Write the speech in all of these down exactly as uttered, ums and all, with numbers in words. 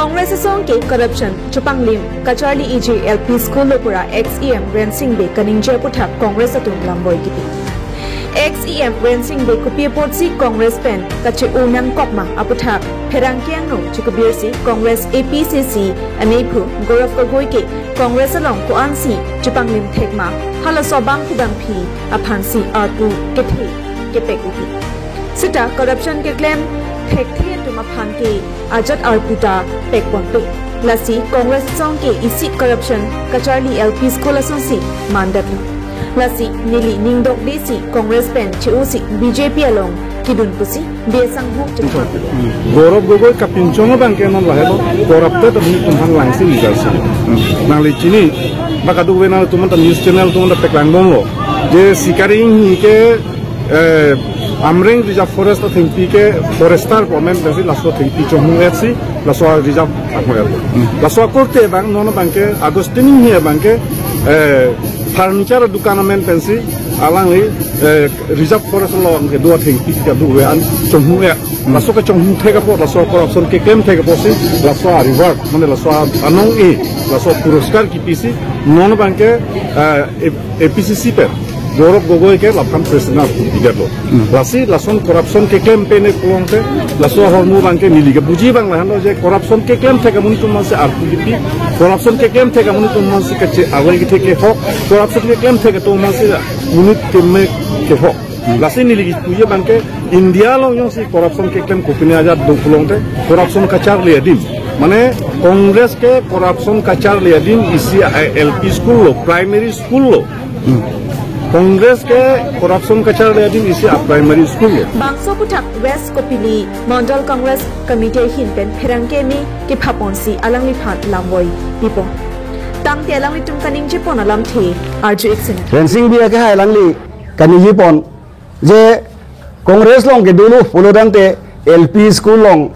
Congress asong ke corruption chepanglim kacharli iji L P school lo pura ex E M Rensing Bey kaningje aputhak Congress atum lamvoi kipi. Ex E M Rensing Bey kopi apotsi Congress pen kache-o nangkok ma aputhak pherangke angno chekabirsi Congress A P C C anephu Gaurav Gogoi ke Congress along ko-ansi chepanglim thek ma halaso abangphu bangphi aphansi arpu kethe kepek upi. Seta corruption keklem thekthe atum aphan ke ajat arpu ta pekponpe. Lasi Congress asong ke isi corruption kacharli L P school asonsi mandetlo. Lasi neli ningdokdesi Congress pen che-osi B J P along kedun pusi Bey asangho chephan. Gaurav Gogoi kapinchong abangke non lahelo corrupted atum aphan langsi nijasi. Nangli chini, ba kadokave nangtum ta news channel atum ta peklang bomlo. Je Sikari Enghi ke eh, Amreng Reserve Forest athengpi ke forester appointment pensi laso athengpi chonghung-etsi laso reserve ahung-et. Laso akorte abang non abangke Augustine Enghi abangke, eh, furniture dukan amen pensi alangli, eh, Reserve Forest along kedo athengpi kadokave an chonghung-et. Laso kachonghung thek apot, laso corruption keklem thek apotsi laso a-reward, mane laso anong-e, laso puroskar kipisi non abangke, eh, A P C C pen Gaurav Gogoi ke laphan president pidetlo. Lasi lason corruption keklem pen ne pulote, laso ahormu abangke neli kebuji abang lahenlo je corruption keklem thek amonit atum aphansi arpu kipi, corruption keklem thek amonit atum aphansi kache-arlai kethe kehok, corruption keklem thek atum aphansi monit keme kehok. Lasi neli kepuji abangke India along jongsi corruption keklem kopine ajat do pulote, corruption kacharli adim. Mane Congress ke corruption kacharli adim isi, eh, L P school lo, primary school lo. Congress ke corruption kacharli adim isi a-primary school lo. Bangso aputhak West Kopili Mondol Congress Committee ahin pen pherangke me kephaponsi alangliphan lamvoi pipon. Tangte alanglitum kaningjepon alamthe arju-iksin. Rensing Bey ke hai alangli kanigjepon je Congress along kedolo pulo tangte L P school along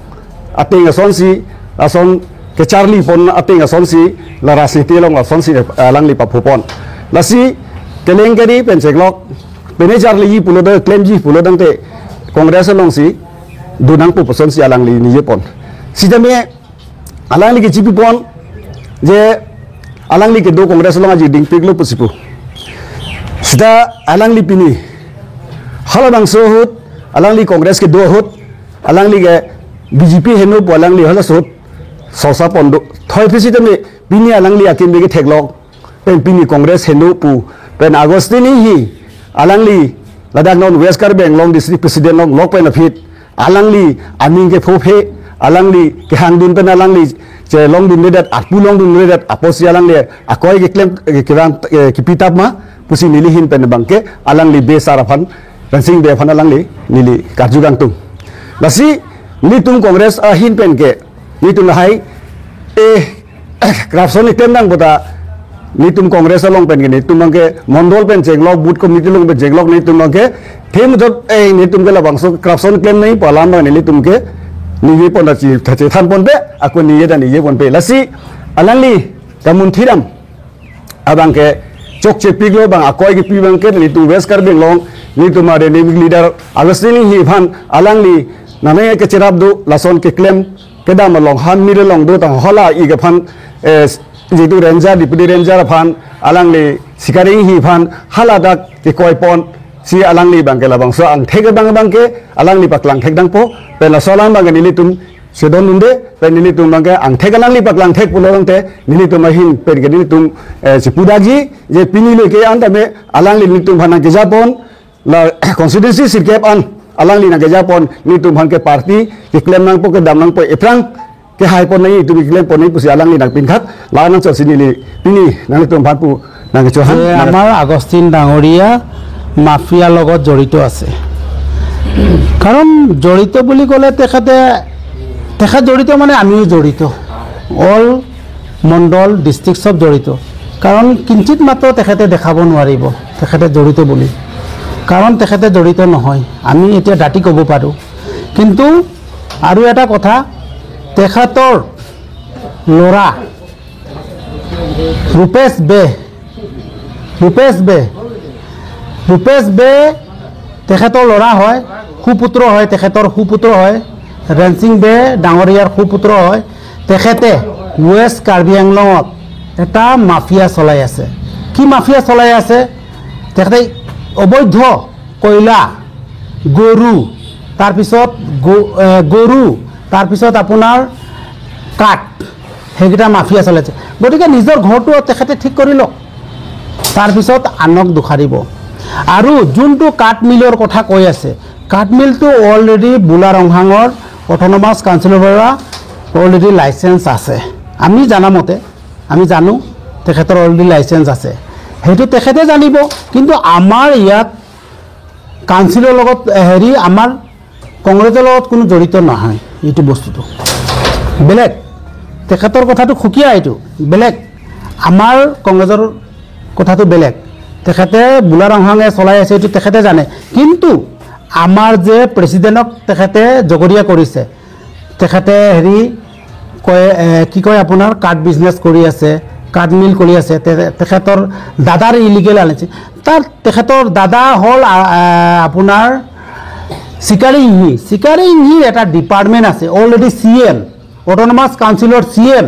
ateng asonsi, ason kacharlipon ateng asonsi, la rajniti along asonsi alangli paphupon. Lasi kelengkeri pen chenglok, pine charliji pulo tangte, klemji pulo tangte Congress alongsi do nangpo pu asonsi alangli nigjepon. Sitame alangli kechipipon je alangli kedo Congress along aji dingpiklo pusi pu. Seta alangli pini halabangso ahut, alangli Congress kedo ahut, alangli ke B J P heno pu alangli halaso ahut solsa pon do. Thoi pisi tame pini alangli akimi ketheklok pen pini Congress heno pu pen Augustine Enghi alangli ladak non West Karbi Anglong District President longlok pen aphi alangli aning kephophe, alangli kehangdun pen alangli chelongdunledet, arpu longdunledet apotsi alangli akoi keklem, eh, kevang, eh, kipitap ma pusi neli ahin pen abangke alangli Bey sar aphan, Rensing Bey aphan alangli neli karju kangtung. Lasi nelitum Congress ahin pen ke nelitum lahai, eh, corruption keklem nang puta, nelitum Congress along pen ke nelitum abangke Mondol pen chenglok, Booth Committee along pen chenglok, nelitum abangke themjot, eh, nelitum ke labangso corruption keklem nangji pu alam abang nelitum ke nigjepon ta chi, ta chethanponpe, ako ningje ta ningjeponpe. Lasi alangli kamunthidam abangke chokchepiklo, bang akoi kipi abangke nelitum West Karbi Anglong, nelitum a-dynamic leader Augustine Enghi aphan alangli nangne kecherap do, lason keklem kedam along han mir along dotang hala ik aphan, eh, jitu ranger, deputy ranger aphan alangli Sikari Enghi aphan haladak kekoiponsi alangli abangke labangso angthek abang abangke alangli paklang thekdampo, pen laso alam abangke nelitum chedondunde, pen nelitum abangke angthek alangli paklang thek pulo tangte nelitum ahin pen ke nelitum, eh, chipudakji je pini leke an tame alangli nelitum aphan nangkejapon, la constituency sirkep an alangli nangkejapon, nelitum aphan ke party keklem nangpo, kedam nangpo, ephrang kehaipon nangji, itum keklempon nangji pusi alangli nangpinkhat, la nangchotsi neli pini nanglitum aphan pu nangkechohan, যে nang- আমাৰ আগষ্টিন ডাঙৰীয়া মাফিয়াৰ লগত জড়িত আছে। কাৰণ জড়িত বুলি ক'লে তেখেতে, তেখেত জড়িত মানে আমিও জড়িত, অল মণ্ডল, ডিষ্ট্ৰিক্ট চব জড়িত। কাৰণ কিঞ্চিত মাত্ৰ তেখেতে দেখাব নোৱাৰিব তেখেতে জড়িত বুলি, কাৰণ তেখেতে জড়িত নহয়। আমি এতিয়া ডাটি ক'ব পাৰোঁ, কিন্তু আৰু এটা কথা, তেখেতৰ ল'ৰা ৰূপেশ বে, ৰূপেশ বে, ৰূপেশ বে তেখেতৰ ল'ৰা হয়, সুপুত্ৰ হয়, তেখেতৰ সুপুত্ৰ হয়, ৰেঞ্চিং বে ডাঙৰীয়াৰ সুপুত্ৰ হয়। তেখেতে ৱেষ্ট কাৰ্বি আংলঙত এটা মাফিয়া চলাই আছে। কি মাফিয়া চলাই আছে? তেখেতে অবৈধ কয়লা, গৰু, তাৰপিছত গ-, এ, গৰু, তাৰপিছত আপোনাৰ কাঠ, সেইকেইটা মাফিয়া চলাইছে। গতিকে নিজৰ ঘৰটো তেখেতে ঠিক কৰি লওক, তাৰপিছত আনক দোষাৰিব। আৰু যোনটো কাঠ মিলৰ কথা কৈ আছে, কাঠ মিলটো অলৰেডি বুলা ৰংহাঙৰ অট'নমাছ কাউন্সিলৰ পৰা অলৰেডি লাইচেন্স আছে। আমি জানা মতে, আমি জানো তেখেতৰ অলৰেডি লাইচেন্স আছে, সেইটো তেখেতে জানিব। কিন্তু আমাৰ ইয়াত কাউন্সিলৰ লগত, এ, হেৰি, আমাৰ কংগ্ৰেছৰ লগত কোনো জড়িত নহয় এইটো বস্তুটো। বেলেগ, তেখেতৰ কথাটো সুকীয়া, এইটো বেলেগ। আমাৰ কংগ্ৰেছৰ কথাটো বেলেগ। তেখেতে বুলা ৰংহাঙে চলাই আছে, এইটো তেখেতে জানে। কিন্তু আমাৰ যে প্ৰেচিডেণ্টক তেখেতে জগৰীয়া কৰিছে, তেখেতে হেৰি কয়, এ, কি কয়, আপোনাৰ কাঠ বিজনেছ কৰি আছে, কাঠ মিল কৰি আছে, তে-, তেখেতৰ দাদাৰ ইলিগেল আনিছে। তাৰ তেখেতৰ দাদা হ'ল, আ, আ, আপোনাৰ চিকাৰী ইংহি। চিকাৰী ইংহিৰ এটা ডিপাৰ্টমেণ্ট আছে, অলৰেডি চি এম, অট'নমাছ কাউন্সিলৰ চি এম।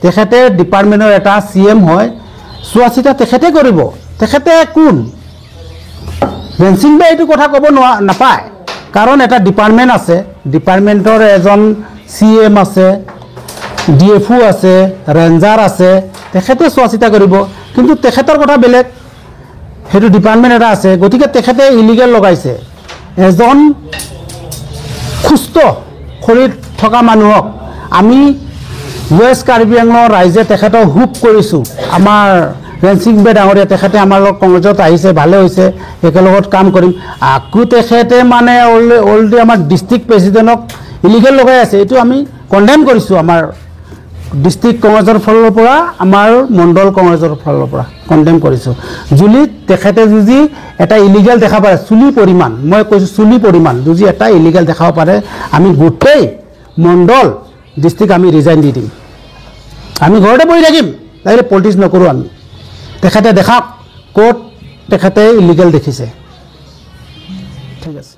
তেখেতে ডিপাৰ্টমেণ্টৰ এটা চি এম হয়, চোৱা চিতা তেখেতে কৰিব। তেখেতে কোন? ৰেঞ্চিং বে এইটো কথা ক'ব নোৱা-, নাপায়, কাৰণ এটা ডিপাৰ্টমেণ্ট আছে, ডিপাৰ্টমেণ্টৰ এজন চি এম আছে, ডি এফ অ' আছে, ৰেঞ্জাৰ আছে, তেখেতে চোৱা চিতা কৰিব। কিন্তু তেখেতৰ কথা বেলেগ, সেইটো ডিপাৰ্টমেণ্ট এটা আছে। গতিকে তেখেতে ইলিগেল লগাইছে। এজন সুস্থ শৰীৰ থকা মানুহক আমি ৱেষ্ট কাৰ্বি আংলঙৰ ৰাইজে তেখেতক হুপ কৰিছোঁ। আমাৰ ৰেঞ্চিং বে ডাঙৰীয়া, তেখেতে আমাৰ লগত কংগ্ৰেছত আহিছে, ভালে হৈছে, একেলগত কাম কৰিম। আকৌ তেখেতে মানে অল-, অলৰেডি আমাৰ ডিষ্ট্ৰিক্ট প্ৰেচিডেণ্টক ইলিগেল লগাই আছে, এইটো আমি কণ্ডেম কৰিছোঁ। আমাৰ ডিষ্ট্ৰিক্ট কংগ্ৰেছৰ ফালৰ পৰা, আমাৰ মণ্ডল কংগ্ৰেছৰ ফালৰ পৰা কণ্ডেম কৰিছোঁ। যদি তেখেতে যদি এটা ইলিগেল দেখা পায়, চুলি পৰিমাণ, মই কৈছোঁ চুলি পৰিমাণ, যদি এটা ইলিগেল দেখাব পাৰে, আমি গোটেই মণ্ডল, ডিষ্ট্ৰিক্ট আমি ৰিজাইন দি দিম। আমি ঘৰতে বহি থাকিম, লাগিলে পলিটিক্স নকৰোঁ আমি। তেখেতে দেখাওক, ক'ত তেখেতে ইলিগেল দেখিছে। ঠিক আছে।